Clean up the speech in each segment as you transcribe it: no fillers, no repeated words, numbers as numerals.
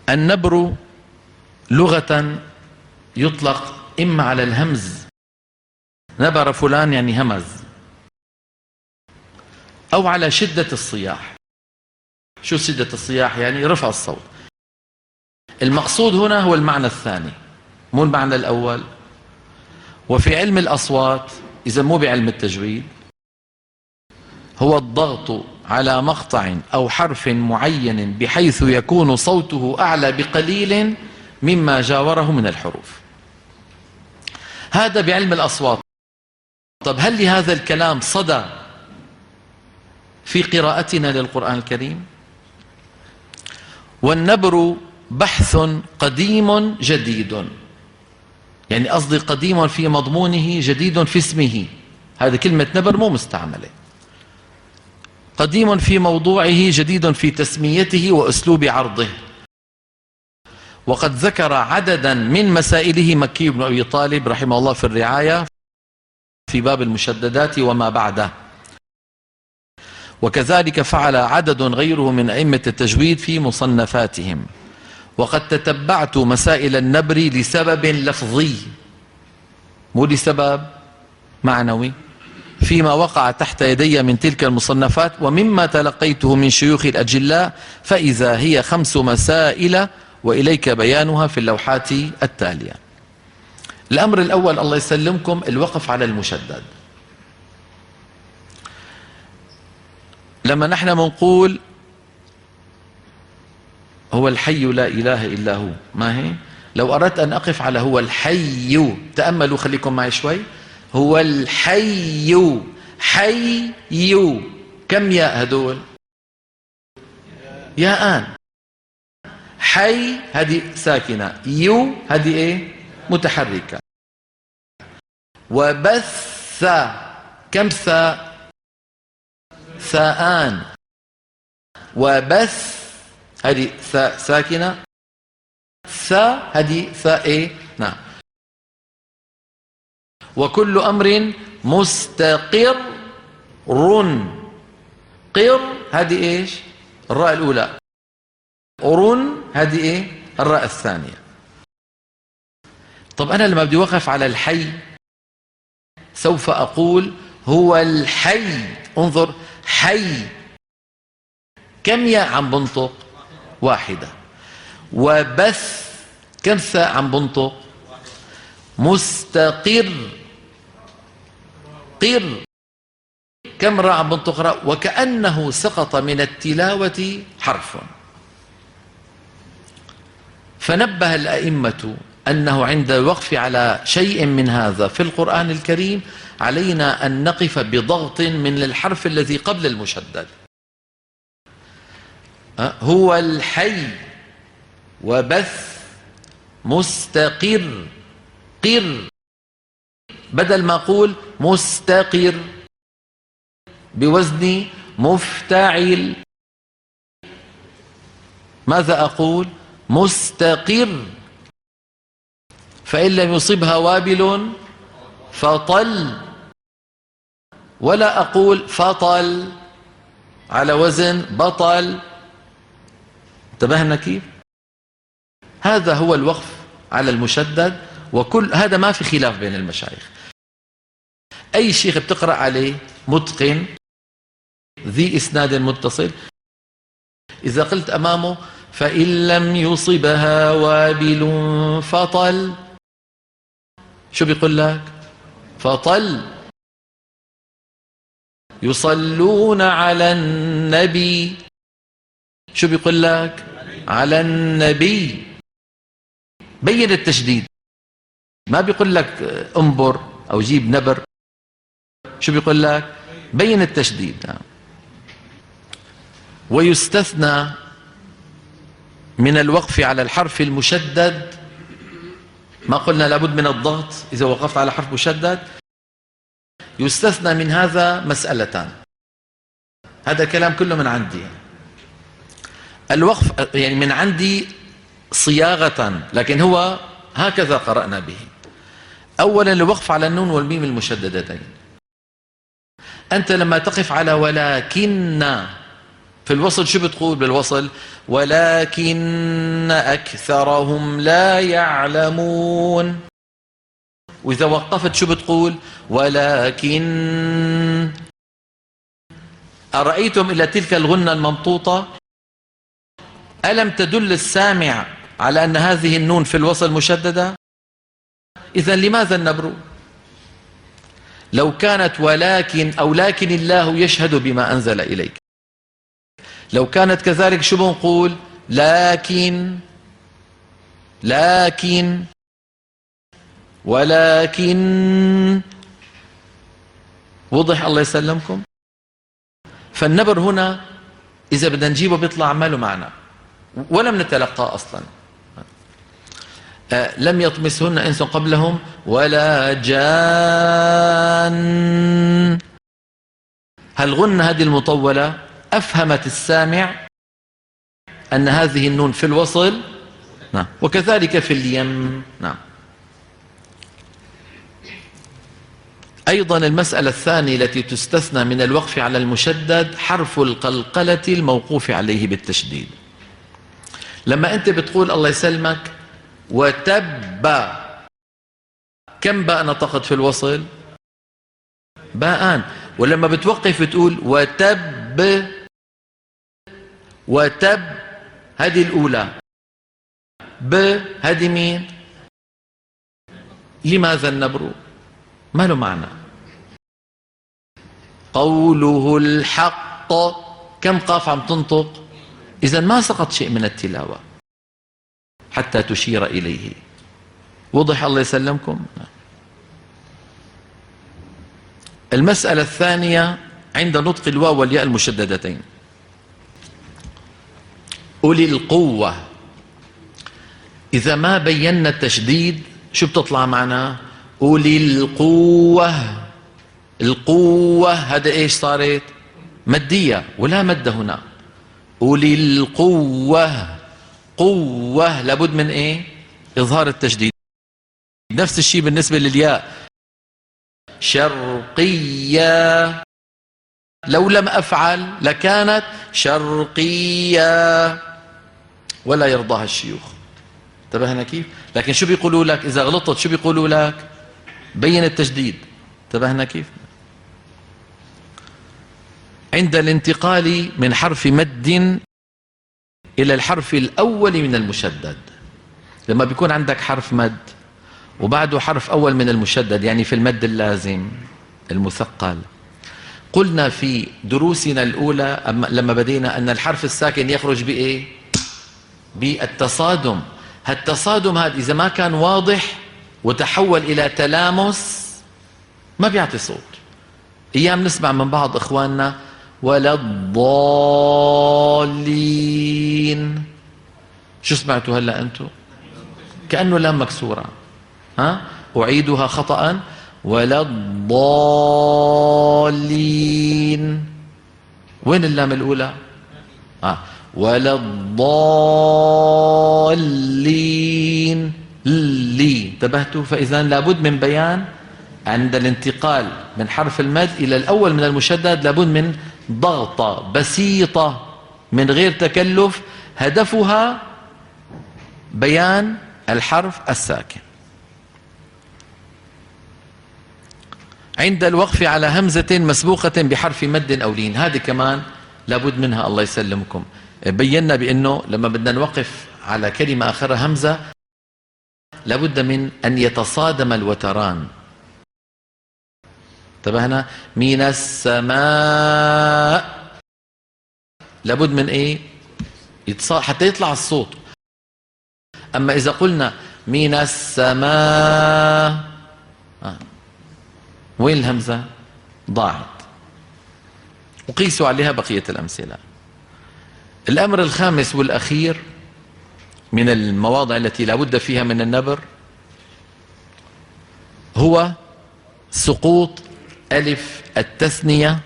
النبر لغة يطلق إما على الهمز، نبر فلان يعني همز، أو على شدة الصياح. شو شدة الصياح؟ يعني رفع الصوت. المقصود هنا هو المعنى الثاني مو المعنى الأول. وفي علم الأصوات، إذا مو بعلم التجويد، هو الضغط على مقطع أو حرف معين بحيث يكون صوته أعلى بقليل مما جاوره من الحروف. هذا بعلم الأصوات. طب هل لهذا الكلام صدى في قراءتنا للقرآن الكريم؟ والنبر بحث قديم جديد، يعني قصدي قديم في مضمونه جديد في اسمه. هذه كلمة نبر مو مستعملة. قديم في موضوعه جديد في تسميته وأسلوب عرضه. وقد ذكر عددا من مسائله مكي بن أبي طالب رحمه الله في الرعاية في باب المشددات وما بعده، وكذلك فعل عدد غيره من أئمة التجويد في مصنفاتهم. وقد تتبعت مسائل النبر لسبب لفظي مو لسبب معنوي فيما وقع تحت يدي من تلك المصنفات ومما تلقيته من شيوخ الأجلاء، فإذا هي 5 مسائل وإليك بيانها في اللوحات التالية. الأمر الأول الله يسلمكم الوقف على المشدد. لما نحن منقول هو الحي لا إله إلا هو، ما هي؟ لو أردت أن أقف على هو الحي، تأملوا خليكم معي شوي. هو الحي، حي، كم ياء هدول؟ ياءان. حي هذه ساكنة، يو هذه ايه؟ متحركة. وبث كم ثاء؟ ثاءان. وبث هذه ثاء ساكنة، ثاء هذه ثاء ايه؟ نعم. وكل أمر مستقر، قر هذه ايش؟ الراء الأولى، رن هذه ايه؟ الراء الثانية. طب أنا لما بدي وقف على الحي سوف أقول هو الحي. انظر، حي كم ياء عم بنطق؟ واحدة. وبث كم ثاء عم بنطق؟ مستقر، قر كم راء عم بنطق؟ راء. وكأنه سقط من التلاوة حرف. فنبه الأئمة أنه عند الوقف على شيء من هذا في القرآن الكريم علينا أن نقف بضغط من الحرف الذي قبل المشدد. هو الحي وبث مستقر، قر، بدل ما أقول مستقر بوزن مفتعل، ماذا أقول؟ مستقر. فإن لم يصبها وابل فطل، ولا أقول فطل على وزن بطل. انتبهنا كيف؟ هذا هو الوقف على المشدد، وكل هذا ما في خلاف بين المشايخ. أي شيخ بتقرأ عليه متقن ذي إسناد متصل، إذا قلت أمامه فإن لم يصبها وابل فطل، شو بيقول لك؟ فطل. يصلون على النبي، شو بيقول لك؟ على النبي. بين التشديد، ما بيقول لك انبر أو جيب نبر، شو بيقول لك؟ بين التشديد. ويستثنى من الوقف على الحرف المشدد، ما قلنا لابد من الضغط إذا وقفت على حرف مشدد، يستثنى من هذا مسألتان. هذا الكلام كله من عندي، الوقف يعني من عندي صياغة، لكن هو هكذا قرأنا به. أولا الوقف على النون والميم المشددتين. أنت لما تقف على ولكن في الوصل شو بتقول بالوصل؟ ولكن أكثرهم لا يعلمون. وإذا وقفت شو بتقول؟ ولكن. أرأيتم إلى تلك الغنة الممطوطة؟ ألم تدل السامع على أن هذه النون في الوصل مشددة؟ إذا لماذا النبر؟ لو كانت ولكن أو لكن الله يشهد بما أنزل إليك، لو كانت كذلك شو بنقول؟ لكن، لكن، ولكن. وضح الله يسلمكم؟ فالنبر هنا إذا بدنا نجيبه بيطلع ما له معنى ولم نتلقاه أصلا. لم يطمسهن إنس قبلهم ولا جان. هالغنة هذه المطولة أفهمت السامع أن هذه النون في الوصل، نعم، وكذلك في اليم، نعم. أيضا المسألة الثانية التي تستثنى من الوقف على المشدد حرف القلقلة الموقوف عليه بالتشديد. لما أنت بتقول الله يسلمك وتب، كم باء نطقت في الوصل؟ باءان. ولما بتوقف بتقول وتب، وتب هذه الأولى، ب هذه مين؟ لماذا النبر؟ ما له معنى. قوله الحق، كم قاف عم تنطق؟ إذا ما سقط شيء من التلاوة حتى تشير إليه. وضح الله يسلمكم؟ المسألة الثانية عند نطق الواو والياء المشددتين، أولي القوة. إذا ما بينا التشديد شو بتطلع معنا؟ أولي القوة. القوة هذا إيش صارت؟ مادية ولا مادة هنا. أولي القوة، قوة لابد من إيه؟ إظهار التشديد. نفس الشيء بالنسبة للياء، شرقية، لو لم أفعل لكانت شرقية، ولا يرضاها الشيوخ. انتبهنا كيف؟ لكن شو بيقولوا لك إذا غلطت؟ شو بيقولوا لك؟ بين التشديد. انتبهنا كيف؟ عند الانتقال من حرف مد إلى الحرف الأول من المشدد، لما بيكون عندك حرف مد وبعده حرف أول من المشدد، يعني في المد اللازم المثقل، قلنا في دروسنا الأولى لما بدينا أن الحرف الساكن يخرج بإيه؟ بالتصادم. هالتصادم هذا إذا ما كان واضح وتحول إلى تلامس ما بيعطي صوت. أيام نسمع من بعض إخواننا ولا الضالين، شو سمعتوا هلأ أنتم؟ كأنه لام مكسورة، ها؟ أعيدها خطأ، ولا الضالين. وين اللام الأولى؟ ولا الضالين، لي. انتبهتوا؟ فإذا لابد من بيان عند الانتقال من حرف المد إلى الأول من المشدد، لابد من ضغطة بسيطة من غير تكلف، هدفها بيان الحرف الساكن. عند الوقف على همزة مسبوقة بحرف مد أو لين، هذه كمان لابد منها الله يسلمكم. بينا بأنه لما بدنا نوقف على كلمة آخرها همزة لابد من أن يتصادم الوتران. انتبهنا؟ من السماء لابد من إيه؟ حتى يطلع الصوت. أما إذا قلنا من السماء، وين الهمزة؟ ضاعت. وقيسوا عليها بقية الأمثلة. الأمر الخامس والأخير من المواضع التي لا بد فيها من النبر هو سقوط ألف التثنية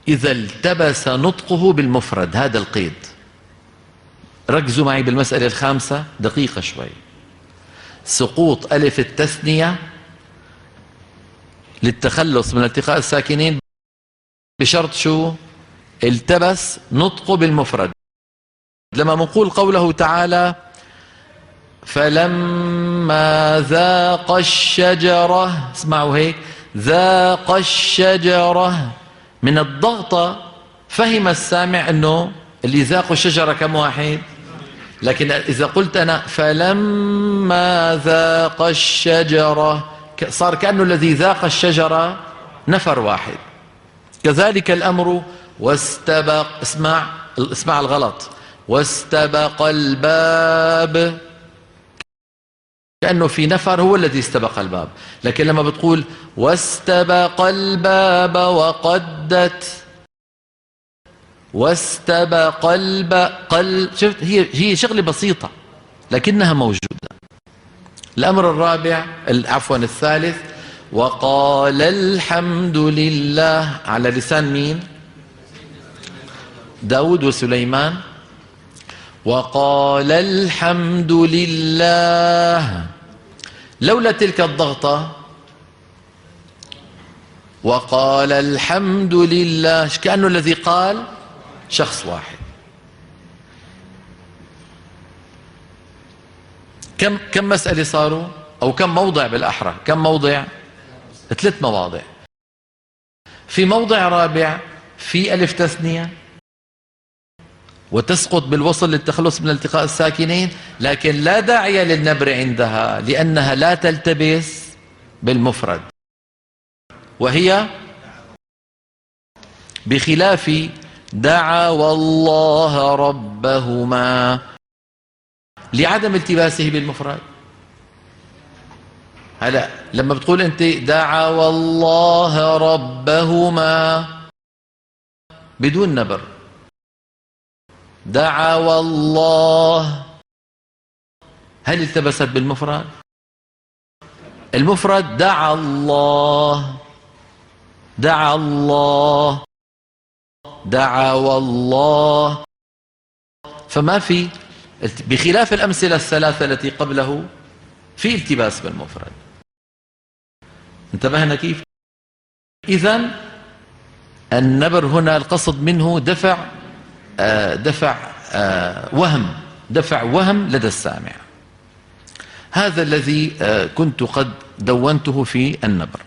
إذا التبس نطقه بالمفرد. هذا القيد ركزوا معي بالمسألة الخامسة دقيقة شوي. سقوط ألف التثنية للتخلص من التقاء الساكنين بشرط شو؟ التبس نطقه بالمفرد. لما نقول قوله تعالى فلما ذاق الشجرة، اسمعوا هيك، ذاق الشجرة، من الضغطة فهم السامع أنه اللي ذاقوا الشجرة كم واحد؟ لكن إذا قلت أنا فلما ذاق الشجرة، صار كأنه الذي ذاق الشجرة نفر واحد. كذلك الأمر واستبق، اسمع الغلط، واستبق الباب، كأنه في نفر هو الذي استبق الباب. لكن لما بتقول واستبق الباب وقدت، واستبق الباب، شفت، هي شغلة بسيطة لكنها موجودة. الأمر الرابع، عفوا الثالث، وقال الحمد لله، على لسان مين؟ داود وسليمان. وقال الحمد لله، لولا تلك الضغطة وقال الحمد لله، كأنه الذي قال شخص واحد. كم مسألة صاروا؟ أو كم موضع بالأحرى؟ كم موضع؟ 3 مواضع. في موضع رابع في ألف تثنية وتسقط بالوصل للتخلص من التقاء الساكنين، لكن لا داعي للنبر عندها لأنها لا تلتبس بالمفرد، وهي بخلاف دعا والله ربهما لعدم التباسه بالمفرد. هلا لما بتقول انت دعا والله ربهما بدون نبر، دعا والله، هل التبست بالمفرد؟ المفرد دعا الله، دعا الله، دعا والله، فما في، بخلاف الأمثلة الثلاثة التي قبله في التباس بالمفرد. انتبهنا كيف؟ إذن النبر هنا القصد منه دفع وهم، دفع وهم لدى السامع. هذا الذي كنت قد دونته في النبر.